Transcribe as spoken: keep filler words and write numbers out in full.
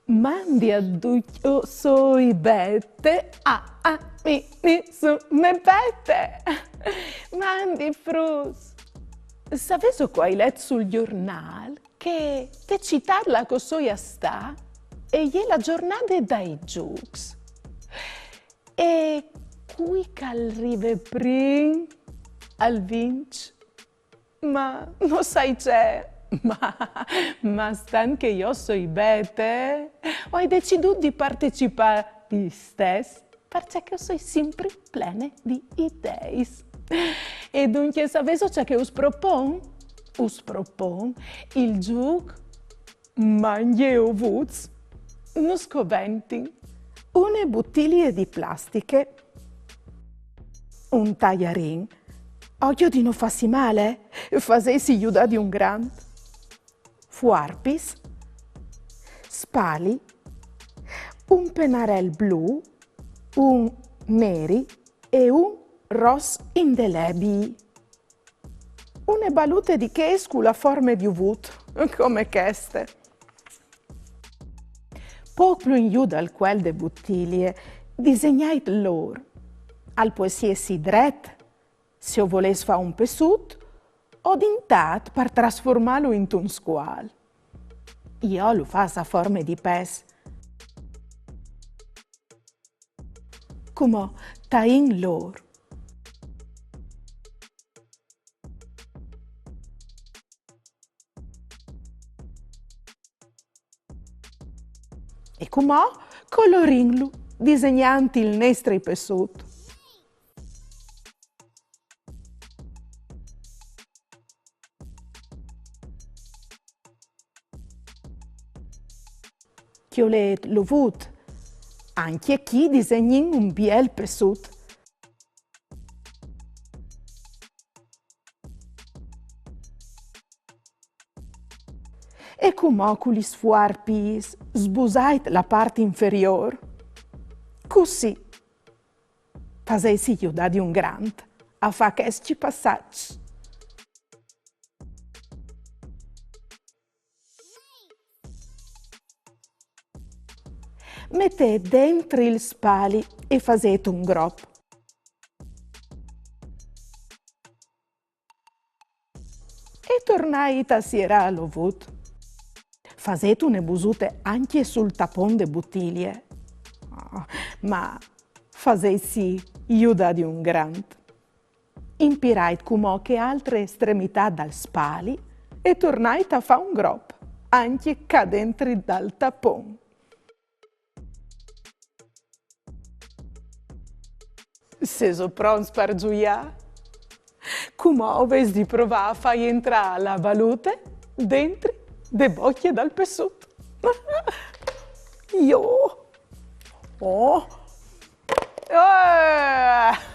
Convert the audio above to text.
Mandi a ducj, o soi Bete, a, a, mi, mi, su, me pete. Mandi fruts. Savêso co o ai let sul gjornâl che te citât là che o soi a stâ e je la gjornade dai zûcs. E cui che al rive prin al vinç. Ma no sai ce, ma, ma stant che jo o soi Bete, o ai decidût di partecipâ istès, parcè che o soi simpri plene di ideis. E duncje, savêso ce che us propon? Us propon il zûc Mangje ovuts. Nus coventin: une butilie di plastiche, un taiarin, ocjo di no fâsi mâl, fasêtsi judâ di un grant, fuarpis, spali, un penarel blu, un neri e un ros indelebii. Une balute di chês cu la forme di ovut, come cheste. Pôc plui in jù dal cuel de butilie, disegnait l'ôr. Al pues jessi dret, se o volês fâ un pessut, o dintât par trasformâlu intun scuâl. Jo lu fâs a forme di pes. Cumò taìn l'ôr. E cumò colorìnlu, disegnant il nestri pessut. Cjolêt l'ovut. Ancje chi disegnìn un biel pessut. E cumò cu lis fuarpis sbusait la part inferiôr. Cussì. Fasêtsi judâ di un grant a fâ chescj passaçs. Metêt dentri il spali e fasêt un grop. E tornait a sierâ l'ovut. Fasêt une busute ancje sul tapon de butilie. Ah, ma fasêtsi judâ di un grant. Impirait cumò chê altre estremitât dal spali e tornait a fâ un grop, ancje ca dentri dal tapon. Sêso pronts par zuiâ? Cumò o vês di provâ a fâ jentrâ la balute dentri de bocje dal pessut. Jo. Oh. Eh!